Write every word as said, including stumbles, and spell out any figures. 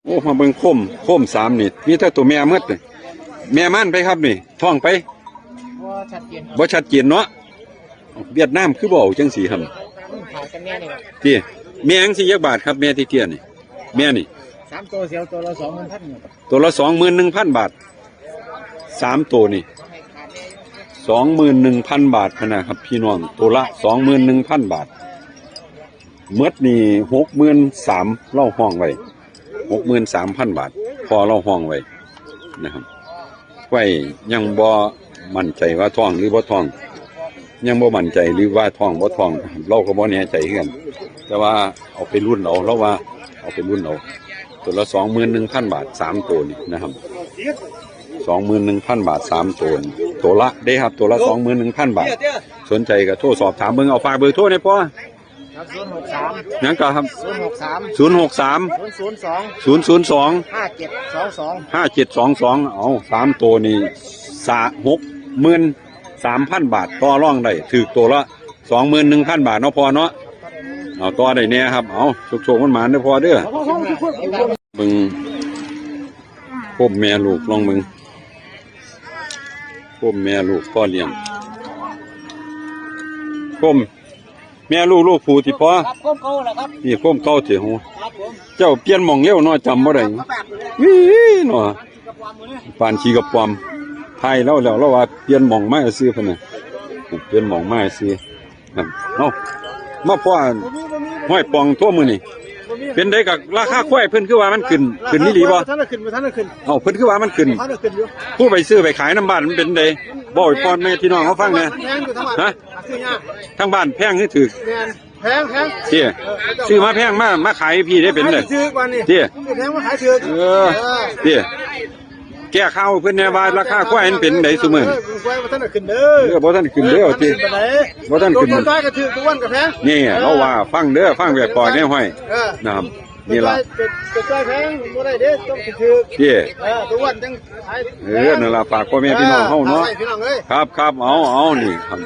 โอ้ มาเบิ่งโคม โคมสามนี่ มีแต่ตัวแม่หมดเลย แม่มันไปครับนี่ ท้องไป ว่าชัดเจน บ่ชัดเจนเนาะ เวียดนามคือบ่เอาจังสีครับ ขายกันแน่เนี่ย ที่ แม่จังสียักบาทครับ แม่ที่เตี้ยนี่ แม่นี่ สามตัวเสียวตัวละสองหมื่นพันเนี่ย ตัวละสองหมื่นหนึ่งพันบาท สามตัวนี่ สองหมื่นหนึ่งพันบาทพะนะครับ พี่น้อง ตัวละสองหมื่นหนึ่งพันบาท หมดนี่หกหมื่นสาม เล่าห้องไว้ หกหมื่นสามพันบาท พอเล่าห้องไว้นะครับ ไว้ยังบ่มั่นใจว่าท้องหรือบ่ท้อง ยังบ่มั่นใจหรือว่าท้องบ่ท้อง เราก็บ่แน่ใจคือกัน แต่ว่าเอาไปรุ่นเอา เราว่าเอาไปรุ่นเอา ตัวละสองหมื่นหนึ่งพันบาท สามตัวนี่นะครับ สองหมื่นหนึ่งพันบาท สามตัวนี่ ตัวละเด้ครับ ตัวละสองหมื่นหนึ่งพันบาท สนใจก็โทรสอบถามเบิ่ง เอาฝากเบอร์โทรหน่อยพ่อ ครับศูนย์หกสาม หยังก็ครับ ศูนย์หกสาม ศูนย์หกสาม ศูนย์ศูนย์สอง ศูนย์ศูนย์สอง ห้าเจ็ดสองสอง ห้าเจ็ดสองสอง เอาสามตัวนี่ สะ หกหมื่นสามพันบาท ต่อรองได้ ถืกตัวละสองหมื่นหนึ่งพันบาทเนาะพ่อเนาะ เอาต่อได้แน่ครับ เอาโชคๆ มันหมานเด้อพ่อเด้อ เบิ่งโคมแม่ลูก ลองเบิ่งโคมแม่ลูกพ่อเลี้ยง โคมแม่ลูก ลูกผู้ติพ่อ ครับโคมเก่าแล้วครับ นี่โคมเก่าติ โห ครับผม เจ้าเปลี่ยนหม่องเร็วเนาะ จำบ่ได้ มาปากเลย วิเนาะ ปานขี้กระป๋อม ไทยแล้วแล้ว เราว่าเปลี่ยนหม่องมาซื่อพุ่นน่ะ เปลี่ยนหม่องมาซื่อ ครับ เอ้า มาพ่อห้อยปองทั่วมื้อนี่ เป็นไดกับราคาควาย เพิ่นคือว่ามันขึ้น ขึ้นอีหลีบ่ ท่านละขึ้นบ่ท่านละขึ้น เอ้า เพิ่นคือว่ามันขึ้น ท่านละขึ้นอยู่ ผู้ไปซื้อไปขายน้ำบ้านมันเป็นได บอกให้พ่อแม่พี่น้องเขาฟังแหน่ แพงอยู่ทั้งบ้าน ฮะ ซื้อยาก ทางบ้านแพงคือถืก แพงแพงแพง เตี้ย ซื้อมาแพงมา มาขายพี่ได้เป็นได ขายถืกวันนี้ เตี้ย ซื้อแพงมาขายถืก เออ เตี้ย แก้ข่าวเพิ่นแหน่ว่าราคาควายมันเป็นไดซุมื้อ เออควายบ่ท่านละขึ้นเด้อ เออ บ่ทันขึ้นเด้อติ ปานใด บ่ทันขึ้น ตัวซ้ายก็ถืกตัวอ้วนก็แพง นี่เราว่าฟังเด้อ ฟังแบบปล่อยแน่ห้อย เออ นะครับ นี่ล่ะ ตัวซ้ายแพงบ่ได้เด้ต้องถืก เตี้ย เออตัวอ้วนจังขาย เออ นั่นล่ะ ฝากพ่อแม่พี่น้องเฮาเนาะ พี่น้องเอ้ย ครับครับ เอาเอานี่ครับ